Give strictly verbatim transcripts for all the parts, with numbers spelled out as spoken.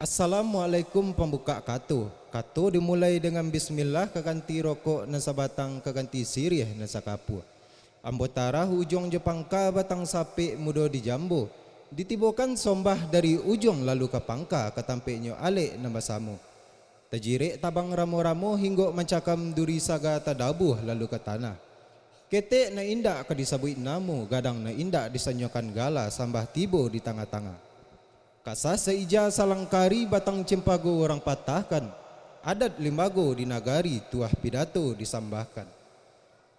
Assalamualaikum pambukak kato. Kato dimulai dengan bismillah, ka ganti rokok nan sabatang, ka ganti siriah nan sakapua. Ambo tarah ujuang jo pangka batang sapek mudo di jambo. Ditibokan sombah dari ujuang lalu ka pangka, ka tampeknyo alek nan basamo. Tajirek tabang ramo-ramo hinggok mancakam duri saga tadabuah lalu ka tanah. Ketek nan indak ka disabuik namo, gadang nan indak disanyokan gala, sambah tibo di tangah-tangah. Kasa saija salangkari batang cimpago urang patahkan, adat limbago di nagari tuah pidato disambahkan.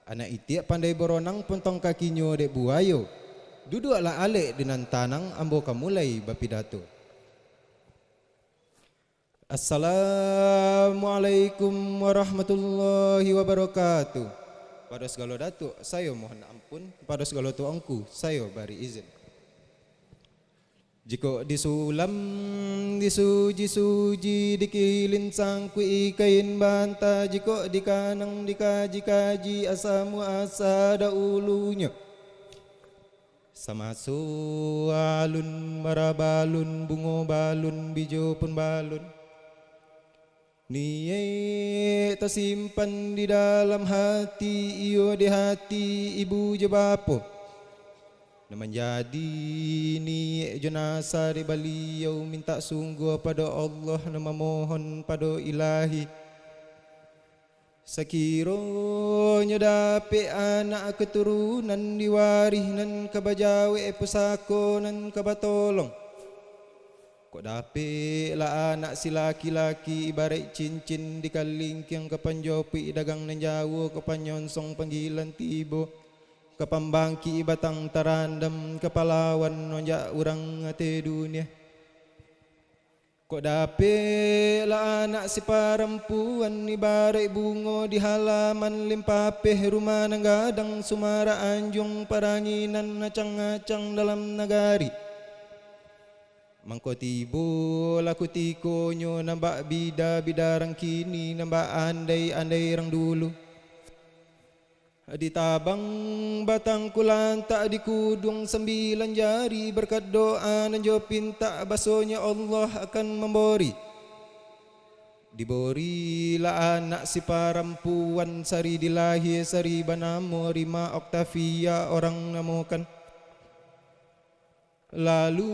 Anak itiak pandai baronang pontong kakinyo dek buayo. Duduaklah alek di nan tanang, ambo ka mulai bapidato. Assalamualaikum warahmatullahi wabarakatuh. Pado sagalo datuak, sayo mohon ampun. Pado sagalo tuangku, sayo bari izin. Jikok disulam, disuji-suji, dikilin sangkuik kain banta, jikok dikanang, dikaji-kaji, asa muasa daulunyo. Samaso alun marabalun, bungo balun, bijo pun balun. Niek tasimpan di dalam hati, iyo di hati ibu jo bapo. Nan manjadi niek jo nasa dek baliau, mintak sungguah pado Allah, nan mamohon pado Ilahi. Sakironyo dapek anak katurunan, diwarih nan ka bajawek, pusako nan ka batolong. Kok dapeklah anak si laki-laki, ibaraik cincin di kalingkiang, ka panjopuik dagang nan jauah, ka panyonsong panggilan tibo, ka pambangkik batang tarandam, ka palawan onjak urang ateh dunia. Kok dapeklah anak si parampuan, ibaraik bungo di halaman, limpapeh rumah nan gadang, sumarak anjuang paranginan, acang-acang dalam nagari. Mangko tibolah kutikonyo, nan bak bida-bida rang kini, nan bak andai-andai rang dulu. Ditabang batang kulantak, dikuduang sambilan jari, barakat doa nan jo pintak, basonyo Allah akan mambori. Diborilah anak si parampuan, sari dilahia, sari banamo Rima Oktavia urang namokan. Lalu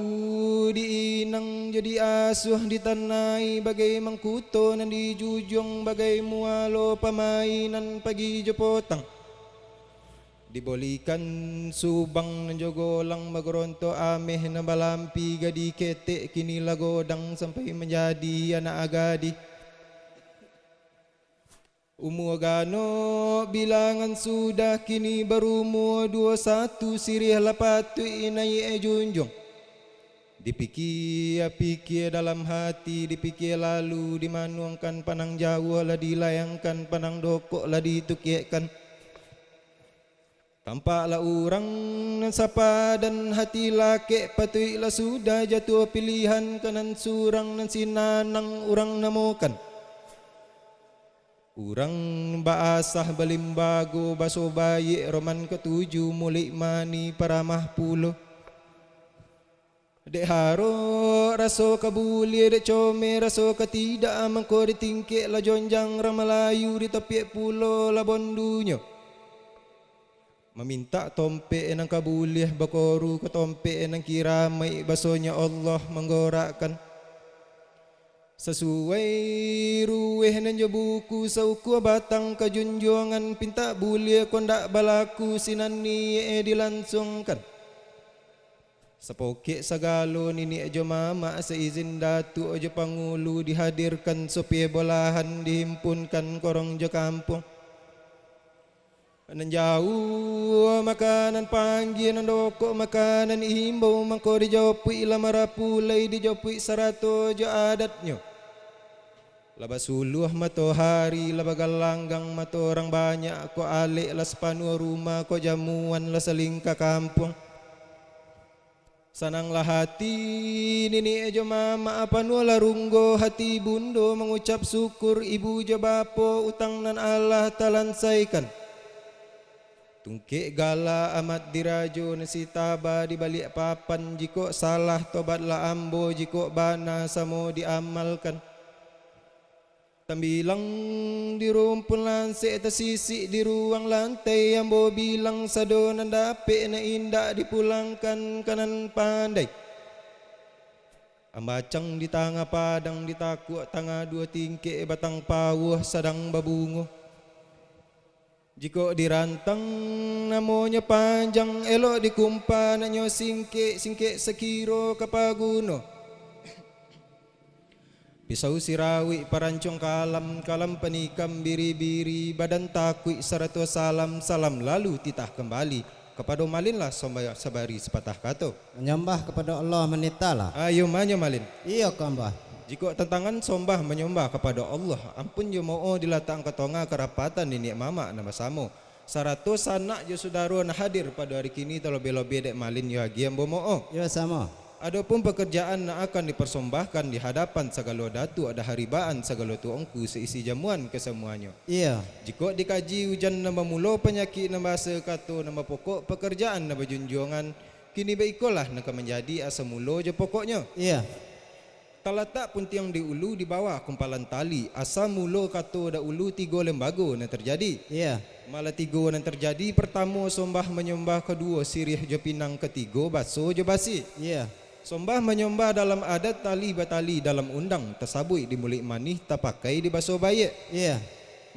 diinang jo diasuah, ditanai bagai mangkuto nan dijujuang, bagai mualo pamainan pagi jo potang. Dibolikan subang nan jo golang, bagorontok ameh nan balampi, gadih ketek kini lah godang, sampai manjadi anak gadih. Umua ganok bilangan sudah, kini barumua duo satu, siriah lah patuik naiak junjuang. Dipikia-pikia dalam hati, dipikia lalu dimanuangkan, pandang jauah lah dilayangkan, pandang dokok lah ditukekkan. Tampaklah urang nan sapadan hati lakek, patuiklah sudah jatuah pilihan, ka nan surang nan si Nanang urang namokan. Urang baasah balimbago, baso baiak roman katuju, muluik manih paramah pulo. Dek harok raso ka buliah, dek comeh raso ka tidak, mangko di tingkek lah jonjang, rang Malayu di topiak pulo lah bondunyo. Mamintak tompek nan ka buliah, bakoru ka tompek nan kiramaik, basonyo Allah manggorakkan. Sasuai ruweh nan jo buku, saukua batang ka junjuangan, pintak buliah kondak balaku, sinan niek dilansongkan. Sapokek sagalo niniak jo mamak, saizin datuak jo pangulu, dihadirkan sopie bolahan, dihimpunkan korong jo kampuang. Nan jauah makanan panggia, nan dokok makanan imbau, mangko dijopuik lah marapulai, dijopuik sarato jo adatnyo. Lah basuluah matohari, lah bagalanggang mato urang banyak, kok alek lah sapanuah rumah, kok jamuan lah salingka kampuang. Sananglah hati niniak jo mamak, panuahlah runggo hati bundo, mangucap syukur ibu jo bapo, utang nan alah talansaikan. Tungkek gala amat dirajo nan sitaba di baliak papan, jikok salah tobatlah ambo, jikok bana samo diamalkan. Tambilang di rumpun lansek tasisik di ruang lantai, ambo bilang sado nan dapek nan indak dipulangkan ka nan pandai. Ambacang di tangah padang, ditakuak tangah duo tingkek batang pawuah sadang babungo. Jikok dirantang namonyo panjang, elok dikumpa naknyo singkek, singkek sakiro ka paguno. Pisau sirawik parancuang kalam, kalam panikam biri-biri, badan takuik sarato salam, salam lalu titah kambali. Kapado malin lah somba-, sabari sapatah kato. Manyambah kapado Allah manitahlah. Ayo manyo malin. Iyo ka mbah. Jikok tantangan sombah manyombah kapado Allah, ampun jo mo'o dilatakkan ka tongah karapatan niniak mamak nan basamo. Sarato sanak jo sudaro nan hadir pado ari kini, talobih-lobih dek malin yo agiah ambo mo'o. Iyo samo. Adopun pakarjaan nan akan dipasombahkan di hadapan sagalo datuak daharibaan sagalo tuangku saisi jamuan kasamuanyo. Iyo. Jikok dikaji ujan nan bamulo panyakik nan basa kato nan bapokok pakarjaan nan bajunjuangan, kini baikolah nan ka manjadi asa mulo jo pokoknyo. Iyo. Talatak puntiang di ulu di bawah kumpalan tali, asa mulo kato dahulu tigo lembago nan tarjadi. Iyo. Malah tigo nan tarjadi, partamo sombah manyombah, kaduo siriah jo pinang, katigo baso jo basi. Iyo. Sombah manyombah dalam adat, tali batali dalam undang, tasabuik di muluik manih, tapakai di baso baiak. Iyo.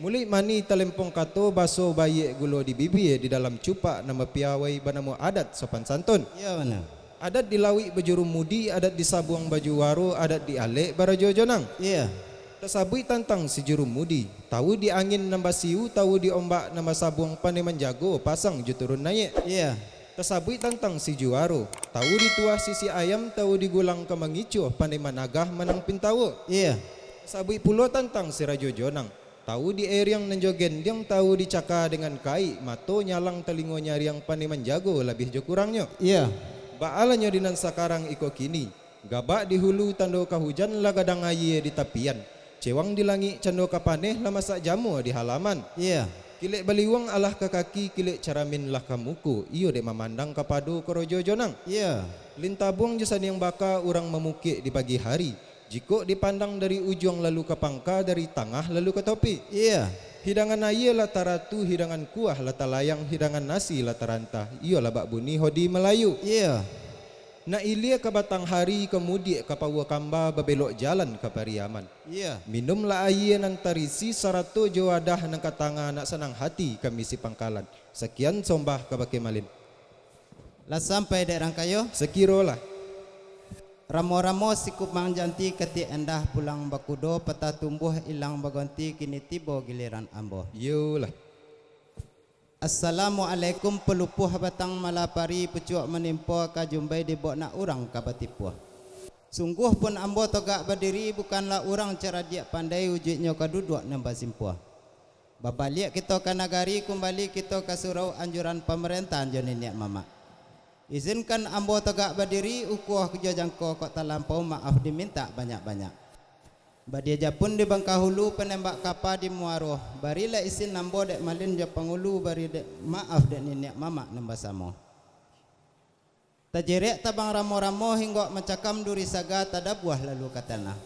Muluik manih talempong kato, baso baiak gulo di bibia, di dalam cupak nan bapiawai banamo adat sopan santun. Iyo bana. Adat di lauik bajurumudi, adat di sabuang bajuaro, adat di alek barajo jonang. Iyo. Tasabuik tantang si jurumudi, tawu di angin nan basiu, tawu di ombak nan basabuang, pandai manjago pasang jo turun naiak. Iyo. Tasabuik tantang si juaro, tawu di tuah sisi ayam, tawu di gulang ka mangicuah, pandai managah manang pintawa. Iyo. Tasabuik pulo tantang si rajo jonang, tawu di eriang nan jo gendiang, tawu di caka dengan kaik, mato nyalang, talingo nyariang, pandai manjago labiah jo kurangnyo. Iyo. Baalah nyo di nan sakarang iko kini, gabak di hulu tando ka hujan, lah gadang ayie di tapian, cewang di langik cando ka paneh, lah masak jamua di halaman. Iyo. Kilek baliuang alah ka kaki, kilek caramin lah ka muko, iyo dek mamandang kapado korojo jonang. Iyo. Lintabuang jo saniang baka urang mamukek di pagi hari, jikok dipandang dari ujuang lalu ka pangka, dari tangah lalu ka topi. Iyo. Hidangan ayie lah taratu, hidangan kuah lah talayang, hidangan nasi lah tarantah, iyolah bak bunyi hodi Malayu. Iyo. Nak ilia ka batang hari, ka mudiak ka paua kamba, babelok jalan ka Pariaman. Iyo. Minumlah ayie nan tarisi, sarato jo wadah nan ka tangah, nak sanang hati ka misi pangkalan. Sakian sombah kabake malin. Lah sampai dek Rangkayo? Sakirolah. Ramo-ramo si kumang janti, katiak endah pulang bakudo, patah tumbuah ilang bagonti, kini tibo giliran ambo. Iyolah. Assalamualaikum, palupuah batang malapari, pucuak manimpo ka jumbai, dibok nak urang ka batipuah. Sungguah pun ambo togak badiri, bukanlah urang caradiak pandai, ujuiknyo ka duduak nan basimpuah. Babaliak kito ka nagari, kumbali kito ka surau, anjuran pamarentahan jo niniak mamak. Izinkan ambo togak badiri, ukua jo jangko kok talampau, maaf dimintak banyak-banyak. Badia japun di Bangkahulu, panembak kapa di Muaro, barilah isin ambo dek malin jo pangulu, bari dek maaf dek niniak mamak nan basamo. Tajerek tabang ramo-ramo, hinggok mancakam duri saga, tadabuah lalu ka tanah.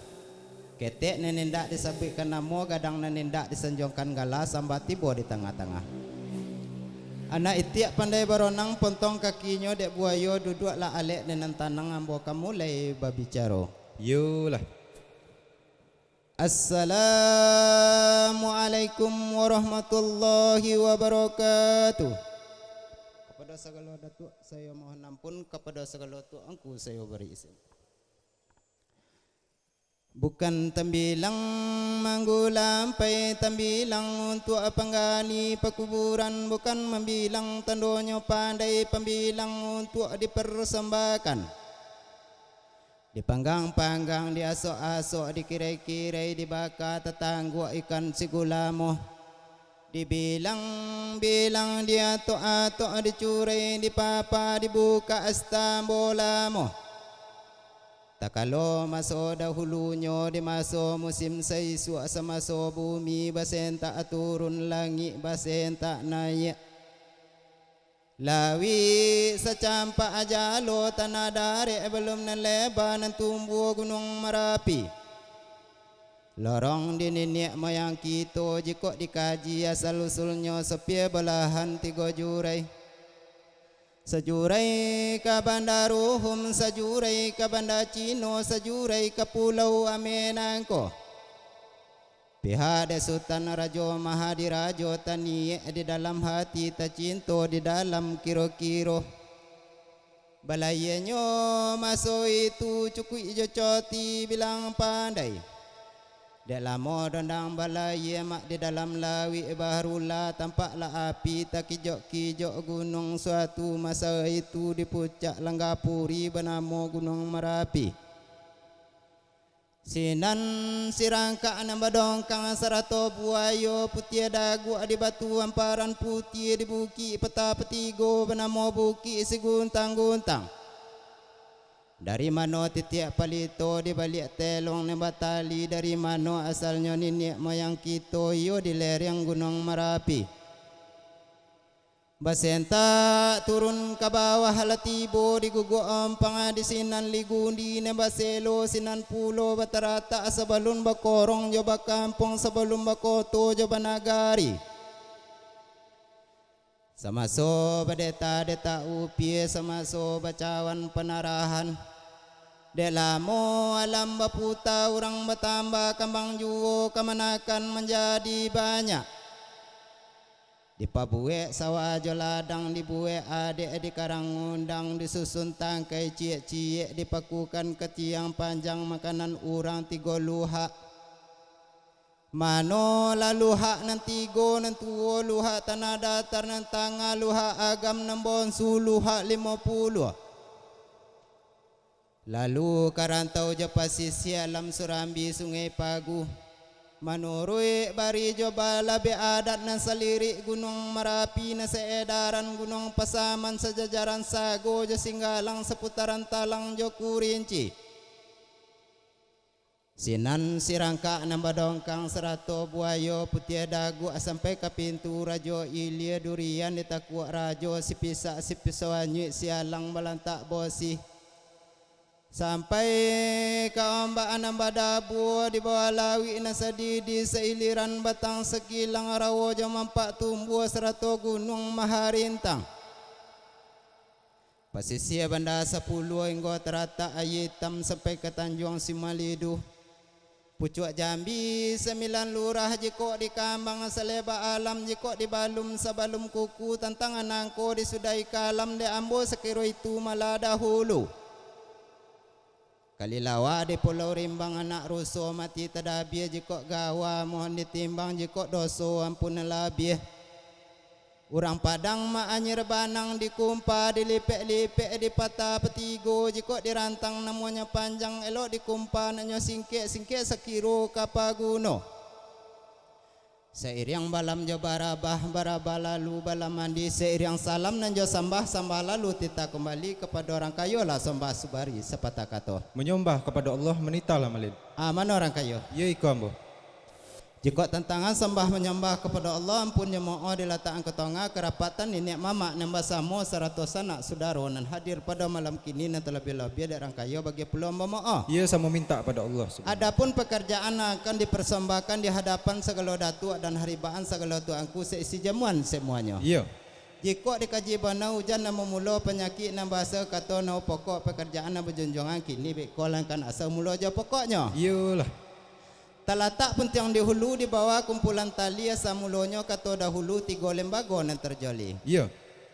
Ketek nan indak disabuikkan namo, gadang nan indak disanjuangkan gala, sambah tibo di tangah-tangah. Anak itiak pandai baronang, pontong kakinyo dek buayo, duduaklah alek di nan tanang, ambo ka mulai babicaro. Iyolah. Assalamualaikum warahmatullahi wabarakatuh. Kapado sagalo datuak sayo mohon ampun, kapado sagalo tuangku sayo bari isin. Bukan tambilang manggulampai, tambilang untuak panggali pakuburan, bukan mambilang tandonyo pandai, pambilang untuak diparsambahkan. Dipanggang-panggang, diasok-asok, dikirai-kirai, dibaka tatangguak ikan sigulamo. Dibilang-bilang, diatok-atok, dicurai, dipapa, dibuka astambo lamo. Takalo maso dahulunyo, di maso musim saisuak, samaso bumi basentak turun, langik basentak naiak. Lawik sacampak ajalo tanah darek balum nan leba nan tumbuah Gunuang Marapi. Lorong di niniak moyang kito jikok dikaji asal usulnyo sapia balahan tigo jurai. Sajurai ka Banda Ruhum, sajurai ka Banda Cino, sajurai ka Pulau Ame nangko. Pihak dek Sutan Rajo Mahadirajo taniek di dalam hati, tacinto di dalam kiro-kiro. Balayianyo maso itu cukuik jo coti bilang pandai. Dek lamo dondang balayia mak di dalam lawik, barulah tampaklah api takijok-kijok gunuang. Suatu maso itu di pucak Langgapuri banamo Gunuang Marapi. Sinan sirangkak nan badongkang sarato buayo putiah daguak di batu amparan putiah di bukik pata patigo banamo Bukik Siguntang-guntang. Dari mano titiak palito di baliak telong nan batali, dari mano asalnyo niniak moyang kito iyo di lereng Gunuang Marapi. Basentak turun ka bawah lah tibo di guguak ompang di sinan ligundi nan baselo sinan pulo bataratak sabalun bakorong jo bakampuang sabalun bakoto jo banagari. Samaso badeta-deta upie, samaso bacawan panarahan. Dek lamo alam baputa, urang batambah kambang juo, kamanakan manjadi banyak. Dipabuek sawah jo ladang, dibuek adek dikarang undang, disusun tangkai ciek-ciek, dipakukan ka tiang panjang makanan urang tigo luhak. Mano lah luhak nan tigo nan tuo, luhak tanah datar nan tangah, luhak agam nan bonsu, luhak limo puluah. Lalu ka rantau jo pasisia alam Surambi Sungai Pagu. Manuruik bari jo balabiah adat nan salirik Gunuang Marapi, nan saedaran Gunuang Pasaman, sajajaran Sago jo Singgalang, saputaran Talang jo Kurinci. Sinan sirangkak nan badongkang sarato buayo putiah daguak sampai ka pintu Rajo Ilia, durian ditakuak rajo, sipisak sipisau anyuik, sialang balantak bosi. Sampai ka ombak nan badabua di bawah lawik nan sadidi, sailiran batang sakilang rawo jo mampak tumbuah sarato gunuang maharintang. Pasisia Banda Sapuluah hinggo taratak Aia Itam sampai ka Tanjuang Simalidu. Pucuak Jambi sambilan lurah, jikok dikambang saleba alam, jikok dibalum sabalum kuku, tantangan nangko disudahi kalam dek ambo sakiro itu malah dahulu. Kalilawa di Pulau Rimbang, anak ruso mati tadabia, jikok gawa mohon ditimbang, jikok doso ampun nan labiah. Urang Padang ma-anyir banang, dikumpa, dilipek-lipek, dipatah patigo, jikok dirantang namonyo panjang, elok dikumpa nan nyo singkek, singkek sakiro ka paguno. Sairiang balam jo barabah, barabah lalu balam mandi, sairiang salam nan jo sambah, sambah lalu titah kumbali, kapado urang kayo lah sambah subari sapatah kato. Manyombah kapado Allah, manitahlah malin. Ah, mano urang kayo? Iyo iko ambo. Jikok tantangan sambah manyombah kapado Allah, ampun jo mo'o dilatakkan ka tongah, karapatan niniak mamak nan basamo, sarato sanak sudaro nan hadir pado malam kini, nan talabiah-labiah dek urang kayo, bagi pulo ambo mo'o. Iyo, samo mintak pado Allah Subhanahu. Adapun pakarjaan nan akan diparsambahkan di hadapan sagalo datuak dan haribaan sagalo tuanku saisi jamuan samuanyo. Iyo. Jikok dikaji bana ujan nan mamulo, panyakik nan baasa, kato nan bapokok, pakarjaan nan bajunjuangan, kini beko langkan asa mulo jo pokoknyo. Iyolah. Talatak puntiang di hulu, di bawah kumpulan tali, asa mulonyo kato dahulu, tigo lembago nan tarjoli. Iyo.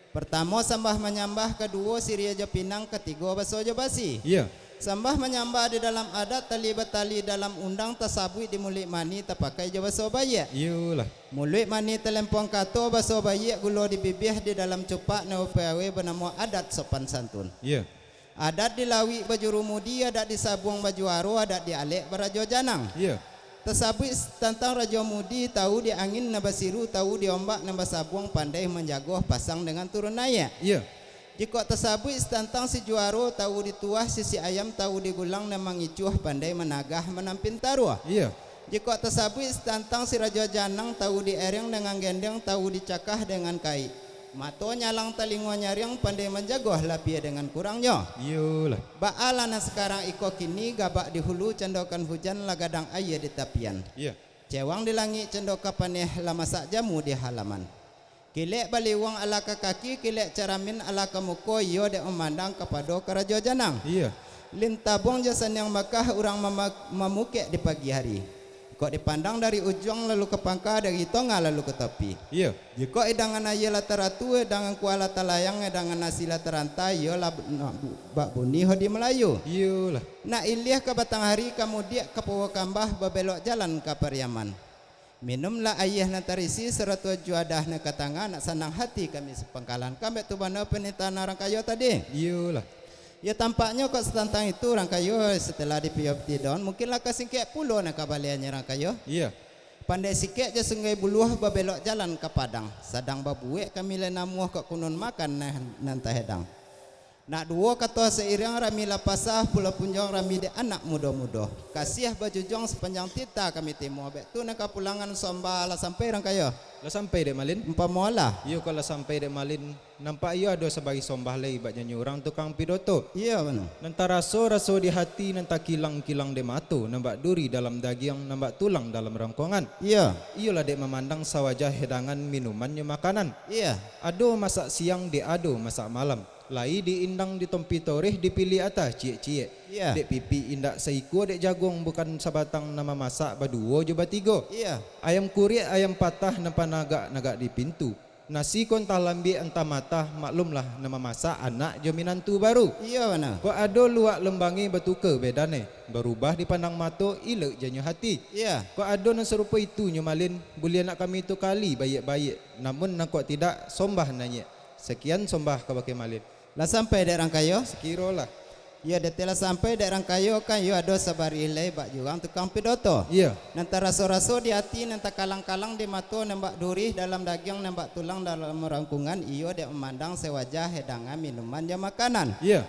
Partamo sambah manyambah, kaduo siriah jo pinang, katigo baso jo basi. Iyo. Sambah manyambah di dalam adat, tali batali dalam undang, tasabuik di muluik mani, tapakai jo baso baiak. Iyolah. Muluik mani talempong kato, baso baiak gulo di bibia, di dalam cupak nan bapagawai banamo adat sopan santun. Iyo. Adat di lawik bajurumudi, adat di sabuang bajuaro, adat di alek barajo janang. Iyo. Tasabuik tantang rajo mudi, tahu di angin nan basiru, tahu di ombak nan basabuang, pandai manjago pasang dengan turun naiak. Iyo. Jikok tasabuik tantang si juaro, tahu di tuah, sisik ayam, tahu di gulang nan mangicuah, pandai managah manampin taruah. Iyo. Jikok tasabuik tantang si rajo janang, tahu di ereng dengan gendeng, tahu di cakah dengan kaik. Mato nyalang, talingo nyariang, pandai manjago lapie dengan kurangnyo. Iyolah. Baalah nan sakarang iko kini, gabak di hulu candokan hujan, lah gadang aia di tapian. Iya. Cewang di langik cando ka paneh, lah masak jamu di halaman. Kilek baliwang alah ka kaki, kilek caramin alah ka muko, iyo dek mamandang kapado karajo janang. Iya. Lintabuang jo saniang Makah, urang mama-, mamukek di pagi hari. Kok dipandang dari ujuang lalu ka pangka, dari tongah lalu ka tapi. Iya. Jikok idangan aia lah taratu, idangan kuah lah talayang, idangan nasi lah taranta, iyo lah bu-, nak bu-, bak bunyi hodi Malayu. Iyolah. Nak iliah ka batang hari, ka mudiak ka Pulau Kambah, babelok jalan ka Pariaman. Minumlah aia nan tarisi, sarato juadah nan ka tangah, nak sanang hati kami sapangkalan. Kan bak tu bana panitahan urang kayo tadi? Iyolah. Yo, tampaknyo kok satantang itu, urang kayo, setelah dipiyo tidon, mungkin lah ka singkek pulo nan kabaliannyo, urang kayo. Iya. Pandai Sikek jo Sungai Buluah babelok jalan ka Padang. Sadang babuek kami lai namuah, kok kunun makan nan, nan tahedang. Nak duo kato sairiang, rami lah pasah, Pulau Punjuang rami dek anak mudo-mudo. Kasiah bajujuang sapanjang tita kami timo. Bak tu nan kapulangan sombah lah sampai, urang kayo? Lah sampai dek Malin? Umpamo lah. Iyo, kok lah sampai dek Malin, nampak iyo ado sabarih sombah lai bak janyo urang tukang pidoto. Iyo, bana. Nan taraso-raso di hati, nan takilang-kilang dek mato, nan bak duri dalam dagiang, nan bak tulang dalam rangkongan. Iyo. Iyolah dek mamandang sawajah hidangan, minuman jo makanan. Iyo. Ado masak siang, dek ado masak malam. Lai diindang di tompi toreh, dipilih atah ciek-ciek. Iya. Dek pipik indak saikua, dek jaguang bukan sabatang, nan mamasak baduo jo batigo. Iya. Ayam kuriak, ayam patah, nan panagak-nagak di pintu. Nasi ko antah lambiak, antah matah, maklumlah, nan mamasak anak jo minantu baru. Iya, bana. Kok ado luak lembangi, batuka bedane, barubah dipandang mato, ilok janyo hati. Iya. Kok ado nan sarupo itu nyo Malin, buliah nak kami tukali baiak-baiak, namun nan kok tidak, sombah nanyek. Sakian sombah kabake Malin. Lah sampai dek urang kayo? Sakirolah. Iyo, dek lah sampai dek urang kayo, kan iyo ado sabarih lai bak jurang tukang pidoto. Iyo. Nan taraso-raso di ati, nan takalang-kalang di mato, nan bak durih dalam dagiang, nan bak tulang dalam rangkungan, iyo dek mamandang sawajah hidangan, minuman jo makanan. Iyo.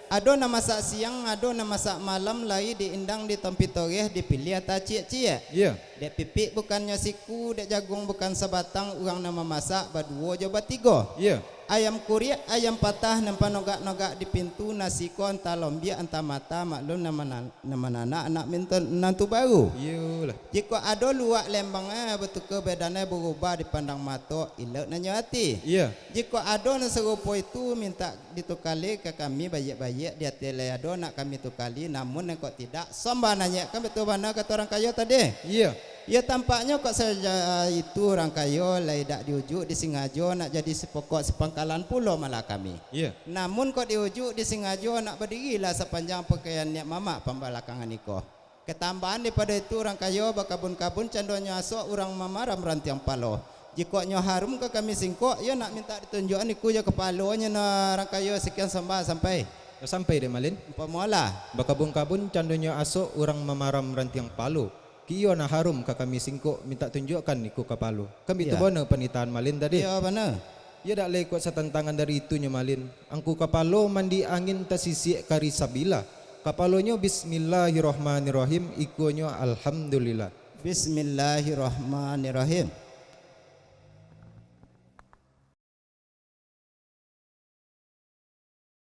Ado nan masak siang, ado nan masak malam, lai diindang di tompi toreh, dipilih atah ciek-ciek. Iyo. Dek pipik bukannyo siku, dek jaguang bukan sabatang, urang nan mamasak baduo jo batigo. Iyo. Ayam kuriak, ayam patah, nan panogak-nogak di pintu, nasi ko antah lombiak, antah matah, maklum nan mana-, nan mananak anak mintu-, minantu baru. Iyolah. Jikok ado luak lembang, eh, batuka bedane, barubah dipandang mato, ilok nanyek ati. Iyo. Jikok ado nan sarupo itu, mintak ditukali ka kami baiak-baiak, di ati lai ado nak kami tukali, namun nan kok tidak, sombah nanyek. Kan baitu bana kato urang kayo tadi? Iyo. Iyo, tampaknyo kok saja itu urang kayo lai dak diujuk disingajo nak jadi sapokok sapangkalan pulo malah kami. Iyo. Namun kok diujuk disingajo nak badirilah sapanjang pakaian niat mamak pambalakangan iko. Katambahan daripado itu, urang kayo bakabun-kabun candonyo asok, urang mamaram rantiang palo. Jikok nyo harum ka kami singkok, iyo nak mintak ditunjuakan iku jo kapalonyo no, urang kayo. Sakian sombah sampai. Lah sampai dek Malin? Umpamo lah. Bakabun-kabun candonyo asok, urang mamaram rantiang palo. Kok iyo nak harum ka kami singkok, mintak tunjuakan iku kapalo. Kan baitu. Iyo. Bana panitahan Malin tadi? Iyo, bana. Iyo dak lai kok satantangan dari itu nyo Malin. Angku kapalo mandi angin tasisiak kari sabila. Kapalonyo bismillahirrahmanirrahim, ikuanyo alhamdulillah. Bismillahirrahmanirrahim.